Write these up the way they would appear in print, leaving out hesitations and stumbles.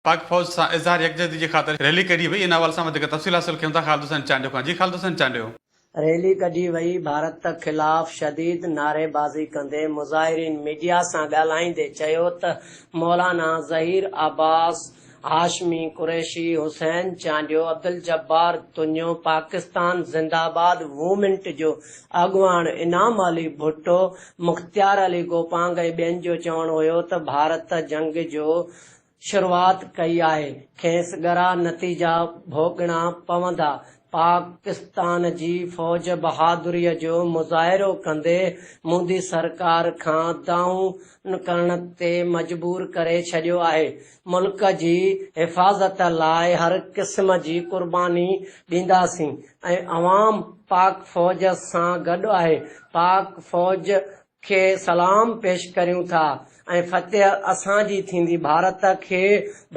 پاڪ فوج سان اظهار يڪجهتي جي خاطر ريلي ڪڍي وئي ان حوالي سان وڌيڪ تفصيل حاصل ڪيون ٿا خالد حسين چانڊيو کان جي خالد حسين چانڊيو. ريلي ڪڍي وئي ڀارت خلاف شديد نعريبازي ڪندي مظاهرين ميڊيا سان ڳالهائيندي چيو ته مولانا ظهير عباس هاشمي قريشي، حسين چانڊيو، عبدالجبار تنيو، پاڪستان زنده آباد موومينٽ جو اڳواڻ انعام علي ڀٽو، مختيار علي گوپانگ ۽ ٻين جو چوڻ هيو ته ڀارت جنگ جو شروعات ڪئي آهي، کيس ڳرا نتيجا ڀوڳڻا پوندا، پاڪستان جي فوج بهادري جو مظاهرو ڪندي مودي سرڪار کان دانهون ڪرڻ تي مجبور ڪري ڇڏيو آهي، ملڪ جي حفاظت لاء هر قسم جي قرباني ڏينداسين ۽ عوام پاڪ فوج سان گڏ آهي، پاڪ فوج کي سلام پيش ڪريون ٿا ۽ فتح اسان جي ٿيندي ڀارت کي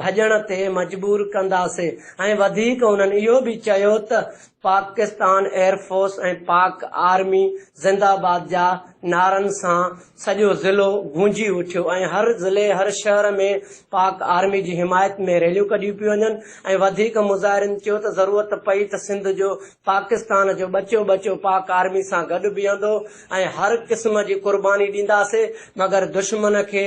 ڀڄڻ تي مجبور ڪنداسي ۽ وڌيڪ انهن اهو به چيو ته پاڪستان ايئر فورس ۽ پاڪ آرمي زنده باد جا نعرن سان سڄو ضلعو گونجي اٿيو ۽ هر ضلعي هر شهر ۾ پاڪ آرمي جي حمايت ۾ ريليون ڪڍيون پيون وڃن ۽ وڌيڪ مظاهرين چيو ته ضرورت پئي ته سنڌ جو پاڪستان جو ٻچو ٻچو پاڪ آرمي سان گڏ بيهندو ۽ هر قسم جي قرباني ڏينداسي مگر دشمن کي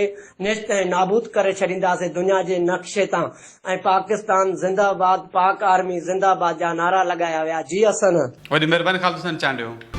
نيست ۽ نابود ڪري ڇڏينداسي دنيا جي نقشي تان ۽ پاڪستان زنده باد پاڪ آرمي زنده باد جا نعرا لڳايا ويا جي حسن. وڏي مهرباني خالد حسين چانڊيو.